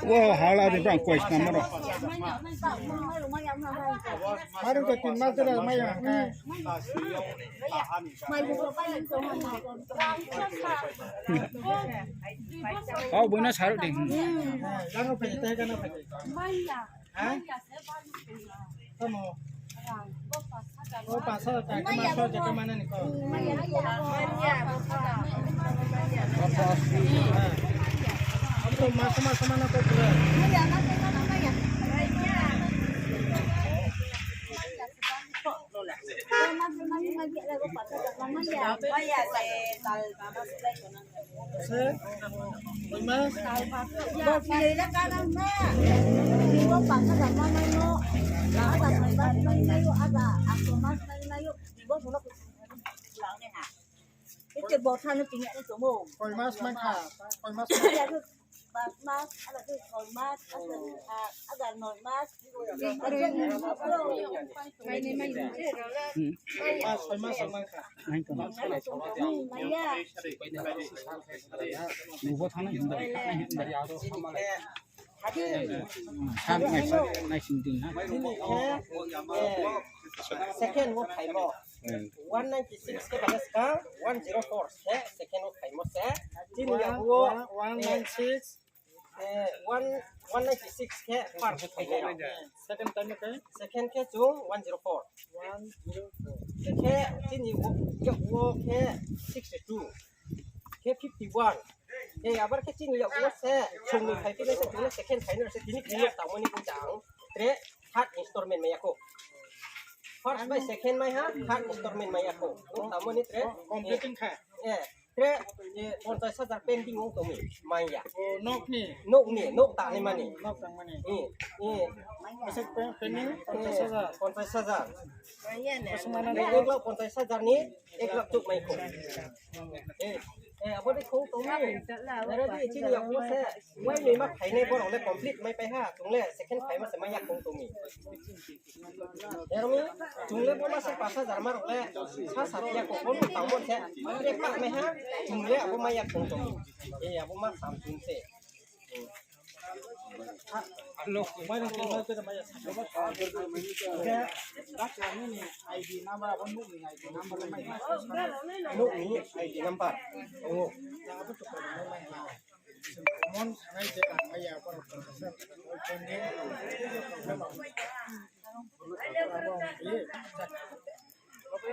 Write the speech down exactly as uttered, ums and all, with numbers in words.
Wah, hala di bang kuis nama no. Baru ke tin mas dah mai yang. Kau buina saruk ding. Jangan pergi, jangan pergi. Hah? Kamu? Oh, pasal tak, kamu asal tak mana ni kau? Apa mas, mas mana kau pula? Koi mas mankha, koi mas. Pas mas, ada tu koi mas, ada, ah, ada noi mas. Pas koi mas mankha. Nubo thana hinda. Thang nai nai sing ding ha. Second wo phaimo. One ninety six ke bana ska, one zero four se second wo phaimo se. Tini ya wo one nine six. Eh, one, one ninety six ke first wo phaimo. Second time ke? Second ke chung one zero four. One zero four. Ke tini wo, ya wo ke sixty two. Ke fifty one. Ke abar ke tini ya wo se chung ni phai ke se chung second final se tini kini tamo ni bujang. Tre third installment mai ako. First bai second mai ha, third installment mai ako. Tamo ni tre. Completing kha. Eh, tre, eh, ponchas hajar pending wng tongwi, manya. Oh, nok ni? Nok ni, nok tangwi mani. Nok tangmani. Eh, eh. Aswk pe-, pending ponchas hajar. Eh, ponchas hajar. Aswk mana? Eh, ek lakh ponchas hajar ni, ek lakh chuk mai ko. Eh, eh, abo de khong tongwi. Nara di chini ya ko se, wai ni ma khainai borok le complete mai pai ha, tung le second khai ma se manya khong tongwi. Ermi, chungle bo masa pas hajar ma rok le, sa sa ya ko, bo tang bo se, tre pak me ha, chungle abo ma ya ko to. E abo ma sam chun se. Lo, mai rok ma ke ma ya. Ke, dak la ni ni I D number abo nuk ni I D number ma ya. Nuk ni I D number. Oh. Mon sanai je ang maya borok tongsa.